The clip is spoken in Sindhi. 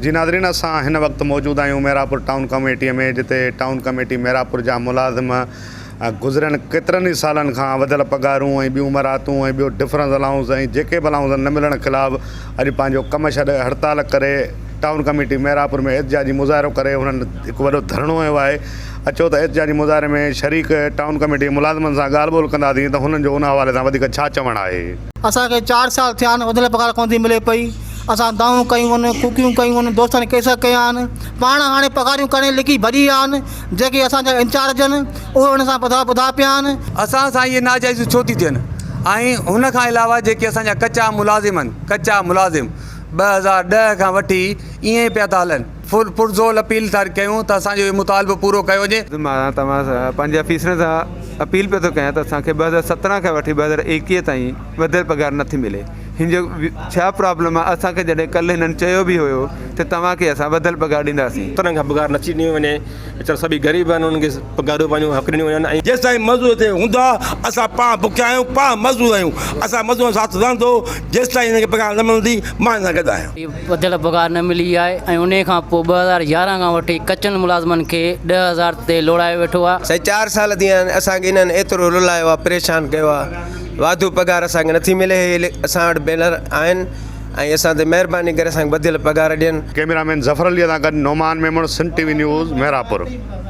جي ناظرين اسان هن وقت موجود آهيون ميراپور ٽائون ڪميٽي ۾ جتي ٽائون ڪميٽي ميراپور جا ملازم گذريل ڪيترن ئي سالن کان وڌيل پگهارون ۽ ٻيون مراعتون ۽ ٻيو ڊفرنس الائونس ۽ جيڪي به الائونس نه ملڻ خلاف اڄ پنهنجو ڪم ڇڏي هڙتال ڪري ٽائون ڪميٽي ميراپور ۾ احتجاجي مظاهرو ڪري هنن هڪ وڏو ڌرڻو هنيو آهي اچو ته احتجاجي مظاهري ۾ شريڪ ٽائون ڪميٽي ملازمن سان ڳالهه ٻولهه ڪنداسين ته هنن جو ان حوالي سان وڌيڪ ڇا چوڻ آهي. اسان کي چار سال ٿيا آهن وڌيل پگهار ڪونه ٿي ملي پئي اسان دانهون ڪيون آهن ڪوڪيون ڪيون آهن دوستن ڪيس ڪيا آهن پاڻ هاڻي پگهاريون ڪري لڪي ڀڄي ويا آهن جيڪي اسان جا انچارج آهن اهي ان سان ٻڌا ٻڌا پيا آهن. اسان سان اهي ناجائزيون ڇو ٿيون ٿين ۽ ان کان علاوه جيڪي اسان جا ڪچا ملازم آهن ڪچا ملازم 2010 کان وٺي ائين ئي پيا ٿا هلن فل پرزور اپيل ٿا ڪيون ته اسان جو اهو مطالبو پورو ڪيو وڃي. مان توهان سان پنهنجي آفيسرن سان اپيل پيو ٿو ڪيان ته اسان کي 2017 کان وٺي 2021 تائين وڌيل پگهار نٿي ملي هن جو ڇا پرابلم آهي اسان کي جڏهن ڪلهه هنن چيو به هيو ته توهان کي اسان وڌيل پگهار ڏينداسين. تنهن کان پگهار نٿي ڏني وڃي ويچارا سڀئي غريب آهن انهن کي پگهارون پنهنجو حق ڏنيون وڃن ۽. جيستائين مزدور هتي هوندا اسان پاڻ بکيا آهيون پاڻ مزدور آهيون اسان مزدورن سان ساٿ رهندو جيستائين هنن کي پگهار نه ملندي مان هن سان گڏ آهيان. وڌيل پگهار نه ملي آهي ۽ انهي کان پوء 2011 کان وٺي ڪچن ملازمن کي 10,000 تي لوڙايو ويٺو آهي. سائين چار سال ٿي ويا آهن اسان کي انهن ايترو رلايو آهي پريشان ڪيو آهي واڌو پگهار اسان کي نٿي ملي هي اسان وٽ بينر آهن ۽ اسان تي مهرباني ڪري اسان کي وڌيل پگهار ڏين. ڪئميرا مين ظفر علي سان گڏ Noman Memon Sindh T V news Mehrapur.